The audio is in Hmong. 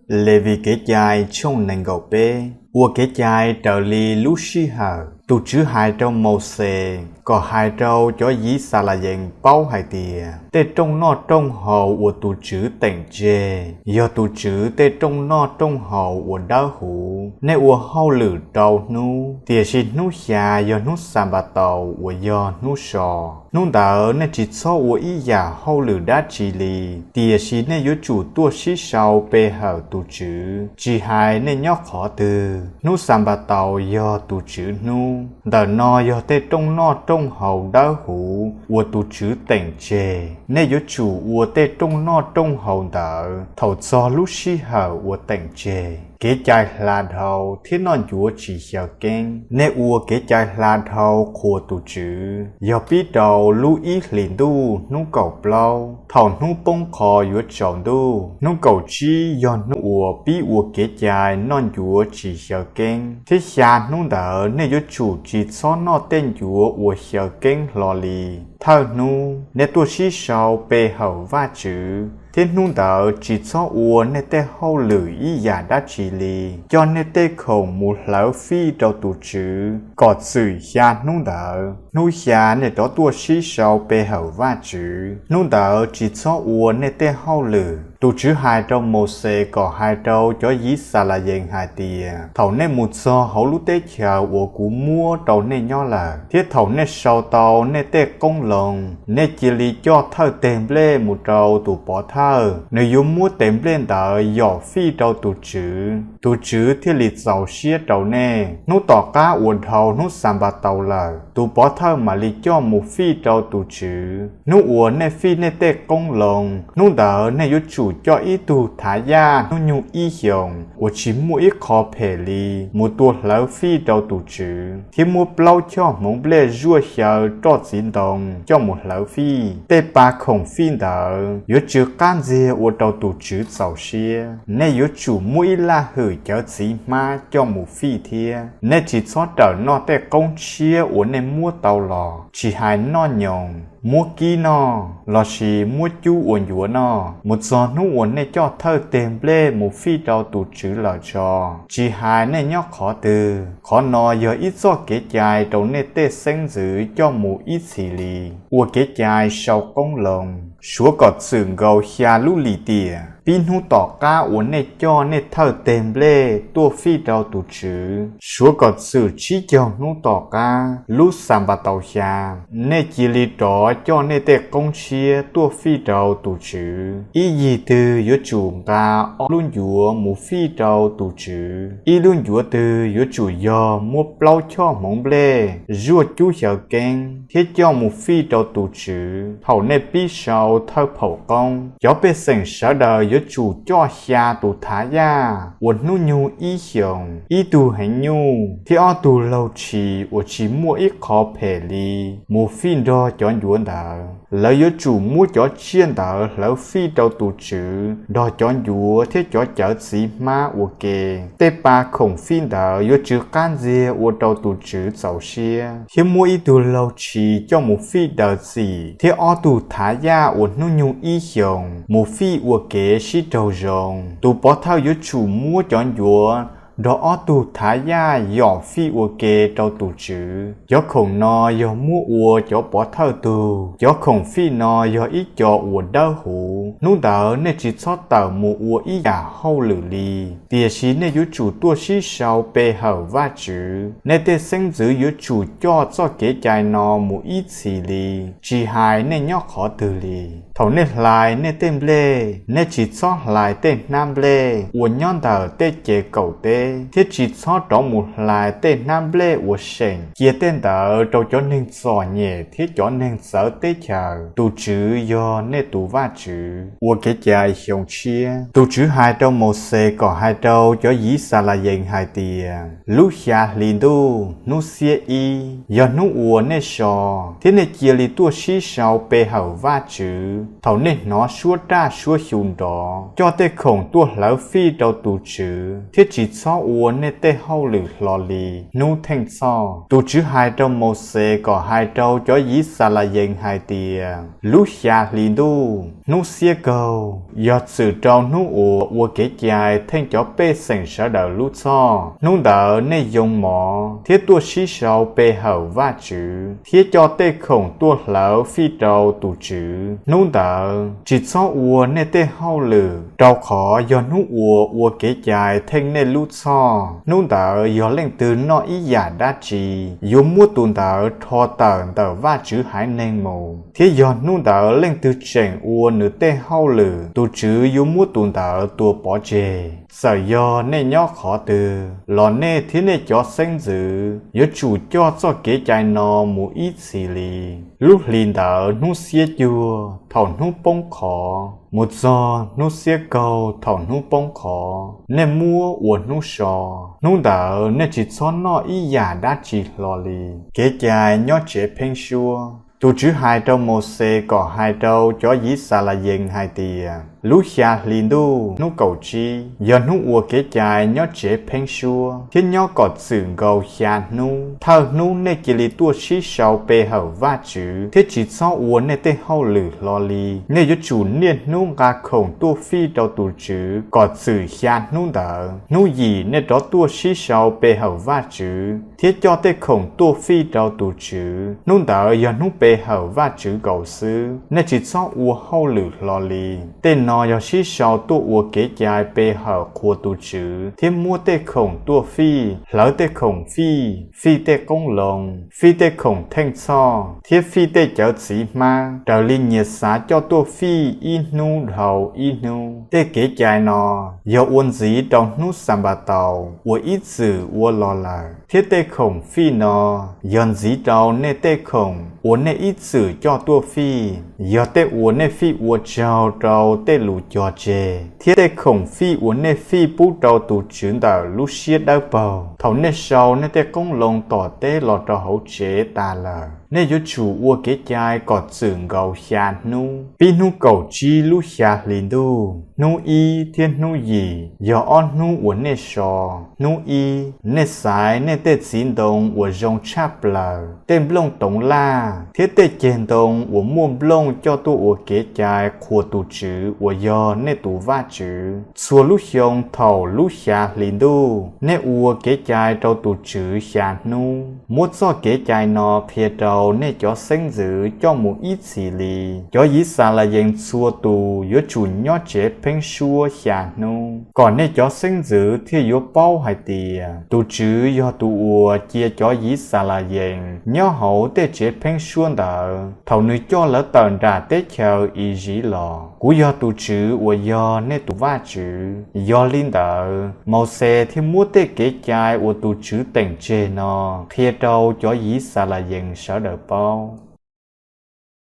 Levis Kev cai tshooj nees nkaum peb. Ua kev cai raws li lub sij hawm, tus Tswv hais rau Mauxes kom hais rau cov Yixalayees paub hais tias, tej rooj noj rooj haus uas tus Tswv teem tseg yog tus Tswv tej rooj noj rooj haus uas dawb huv. Nej ua hauj lwm rau hnub, tiam sis hnub xya yog hnub Xanpataus uas yog hnub so. Hnub ntawd nej tsis txhob ua ib yam hauj lwm dab tsi li, tiam sis nej yuav tsum tuaj sib sau pe hawm tus Tswv, tsis hais nej nyob qhov twg. Hnub Xanpataus yog tus Tswv hnub. Ntawm no yog tej rooj noj rooj haus dawb huv uas tus Tswv teem tseg. Nej yuav tsum ua tej rooj noj rooj haus ntawd thaum txog lub sij hawm uas teem tseg. Kev cai Hla Dhau thiab Noj Ncuav Tsis Xyaw Keeb. Nej ua Kev cai Hla Dhau qhuas tus Tswv, yog pib rau lub ib hlis ntuj hnub kaum plaub, thaum hnub poob qho yuav tsaus ntuj. Hnub kaum tsib yog hnub uas pib ua Kev cai Noj Ncuav Tsis Xyaw Keeb, thiab xya hnub ntawd nej yuav tsum tsis txhob noj tej ncuav uas xyaw keeb hlo li. Thawj hnub, nej tuaj sib sau pe hawm Vajtswv, thiab hnub ntawd tsis txhob ua nej tej hauj lwm ib yam dab tsi li. Coj nej tej khoom mus hlawv fij rau tus Tswv kom txwm xya hnub ntawd. Hnub xya nej rov tuaj sib sau pe hawm Vajtswv, hnub ntawd tsis txhob ua nej tej hauj lwm. Tus Tswv hais rau Mauxes kom hais rau cov Yixalayees hais tias, thaum nej mus txog hauv lub teb chaws uas kuv muab rau nej nyob lawm, thiab thaum nej sau tau nej tej qoob loo, nej cia li coj thawj teg nplej mus rau tus pov thawj, nws yuav muab tes nplej ntawd yom fij rau tus Tswv, tus Tswv thiaj li txaus siab rau nej. Hnub tom qab uas dhau hnub Xanpataus lawm, tus pov thawj mam li coj mus fij rau tus Tswv. Hnub uas nej fij nej tej qoob loo, hnub ntawd nej yuav tsum coj ib tug thav yaj hnub nyoog ib xyoos uas tsis muaj ib qho phem li mus tua hlawv fij rau tus Tswv, thiab muab plaub choj hmoov nplej zuaj xyaw roj txiv ntoo coj mus hlawv fij. Tej pa khoom fij ntawd yuav tsw qab ntxiag ua rau tus Tswv txaus siab. Nej yuav tsum muab ib laj hwm cawv txiv hmab coj mus fij thiab. Nej tsis txhob rawm noj tej qoob tshiab uas nej muab tau los, tsis hais noj nyoos, muab kib noj, lossis muab cub ua ncuav noj, mus txog hnub uas nej coj thawj teg nplej mus fij rau tus Tswv lawm tso, tsis hais nej nyob qhov twg. Qhov no yog ib txoj kev cai rau nej tej xeeb ntxwv coj mus ib txhis li. Ua kev cai sau qoob loo. Suav kom txwm nkaus xya lub lim tiam, pib hnub tom qab uas nej coj nej thawj teg nplej tuaj fij rau tus Tswv. Suav kom txwm tsib caug hnub tom qab, lub Xanpataus xya, nej cia li rov coj nej tej qoob tshiab tuaj fij rau tus Tswv. Ib yig twg yuav tsum nqa ob lub ncuav mus fij rau tus Tswv. Ib lub ncuav twg yuav tsum yog muab plaub choj hmoov nplej zuaj cub xyaw keeb thiab coj mus fij rau tus Tswv. Thaum nej pib sau thawj phaum qoob, cov pej xeem sawv daws yuav tsum coj xya tus thav yaj uas hnub nyoog ib xyoos, ib tug heev nyuj thiab ob tug laug tshis uas tsis muaj ib qho phem li mus fij nrog cov ncuav ntawd. Lawv yuav tsum muab cov tsiaj ntawd hlawv fij rau tus Tswv nrog cov ncuav thiab cov cawv txiv hmab ua ke. Tej pa khoom fij ntawd yuav tsw qab ntxiag ua rau tus Tswv txaus siab, thiab muab ib tug laug tshis coj mus fij daws txim thiab ob tug thav yaj uas hnub nyoog ib xyoos mus fij ua kev sib raug zoo. Tus pov thawj yuav tsum muab cov ncuav nrog ob tug thav yaj yom fij ua ke rau tus Tswv. Cov khoom no yog muab ua cov pov thawj tug. Cov khoom fij no yog ib co uas dawb huv. Hnub ntawd nej tsis txhob tawm mus ua ib yam hauj lwm li, tiam sis nej yuav tsum tuaj sib sau pe hawm Vajtswv. Nej tej xeeb ntxwv yuav tsum coj txoj kev cai no mus ib txhis li, tsis hais nej nyob qhov twg li. Thaum nej hlais nej tej nplej, nej tsis txhob hlais tej hnab nplej uas nyob ntawm tej ces kaum teb, thiab tsis txhob rov mus hlais tej hnab nplej uas seem. Cia tej ntawd rau cov neeg txom nyem thiab cov neeg txawv teb chaws. Tus Tswv yog nej tus Vajtswv. Ua kev cai xyoo tshiab. Tus Tswv hais rau Mauxes kom hais rau cov Yixalayees hais tias, lub xya hli ntuj, hnub xiab ib, yog hnub uas nej so, thiab nej cia li tuaj sib sau pe hawm Vajtswv. Thaum nej hnov suab raj suab xyu nrov, coj tej khoom tuaj hlawv fij rau tus Tswv, thiab tsis txhob txhob ua nej tej hauj lwm hlo li hnub Theej Txhoj. Tus TSWV hais rau Mauxes kom hais rau cov Yixalayees hais tias, lub xya hli ntuj, hnub xiab kaug, yog txwm rau hnub uas ua Kev cai theej cov pej xeem sawv daws lub txhoj. Hnub ntawd nej yoo mov thiab tuaj sib sau pe hawm Vajtswv thiab coj tej khoom tuaj hlawv fij rau tus TSWV. Hnub ntawd tsis txhob ua nej tej hauj lwm, rau qhov yog hnub uas ua Kev cai theej nej lub txhoj. Hnub ntawd yog leej twg noj ib yam dab tsi, yuav muab tus ntawd rho tawm ntawm Vajtswv haiv neeg mus, thiab yog hnub ntawd leej twg tseem ua nws tej hauj lwm, tus TSWV yuav muab tus ntawd tua pov tseg. Txawm yog nej nyob qhov twg los nej thiab nej cov xeeb ntxwv yuav tsum coj txoj kev cai no mus ib txhis li. Lub hlis ntawd hnub xiab cuag thaum hnub poob qho mus txog hnub xiab kaug thaum hnub poob qho, nej muab ua hnub so. Hnub ntawd nej tsis txhob noj ib yam dab tsi hlo li. Kev cai nyob tsev pheeb suab. Tus TSWV hais rau Mauxes kom hais rau cov Yixalayees hais tias, lub xya hli ntuj, hnub kaum tsib, yog hnub ua Kev cai nyob tsev pheeb suab thiab nyob kom txwm nkaus xya hnub. Thawj hnub nej cia li tuaj sib sau pe hawm Vajtswv thiab tsis txhob ua nej tej hauj lwm hlo li. Nej yuav tsum niaj hnub nqa khoom tuaj fij rau tus TSWV kom txwm xya hnub ntawd. Hnub yim nej rov tuaj sib sau pe hawm Vajtswv thiab coj tej khoom tuaj fij rau tus TSWV. Hnub ntawd yog hnub pe hawm Vajtswv nkaus xwb, nej tsis txhob ua hauj lwm hlo li. Tej no yog sib sau tuaj ua Kev cai pe hawm qhuas tus TSWV thiab muab tej khoom tuaj fij, hlawv tej khoom fij, fij tej qoob loo, fij tej khoom theej txhoj thiab fij tej cawv txiv hmab raws li nyias xav coj tuaj fij ib hnub dhau ib hnub. Tej kev cai no yog ua ntxiv rau hnub Xanpataus uas ib txwm ua los lawm, thiab tej khoom fij no yog ntxiv rau nej tej khoom uas nej ib txwm coj tuaj fij, yog tej uas nej fij ua tsaug rau tej lus cog tseg, thiab tej khoom fij uas nej fij pub rau tus TSWV ntawm lub siab dawb paug thaum nej sau nej tej qoob loo tom teb los rau hauv tsev tas lawm. Nej yuav tsum ua Kev cai kom txwm nkaus xya hnub. Pib hnub kaum tsib lub xya hli ntuj, hnub ib thiab hnub yim yog ob hnub uas nej so. Hnub ib, nej xaiv nej tej txiv ntoo uas zoo tshaj plaws, tej nplooj toov laj thiab tej ceg ntoo uas muaj nplooj coj tuaj ua Kev cai qhuas tus TSWV uas yog nej tus Vajtswv. Txhua lub xyoo thaum lub xya hli ntuj, nej ua Kev cai rau tus TSWV xya hnub. Muab txoj Kev cai no qhia rau nej cov xeeb ntxwv coj mus ib txhis li. Cov Yixalayees txhua tus yuav tsum nyob tsev pheeb suab xya hnub, kom nej cov xeeb ntxwv thiaj yuav paub hais tias tus TSWV yog tus uas cia cov Yixalayees nyob hauv tej tsev pheeb suab ntawd thaum nws coj lawv tawm nram teb chaws Iziv los. Kuv yog tus TSWV uas yog nej tus Vajtswv. Yog li ntawd, Mauxes thiaj muab tej kev cai uas tus TSWV teem tseg no qhia rau cov Yixalayees sawv daws paub.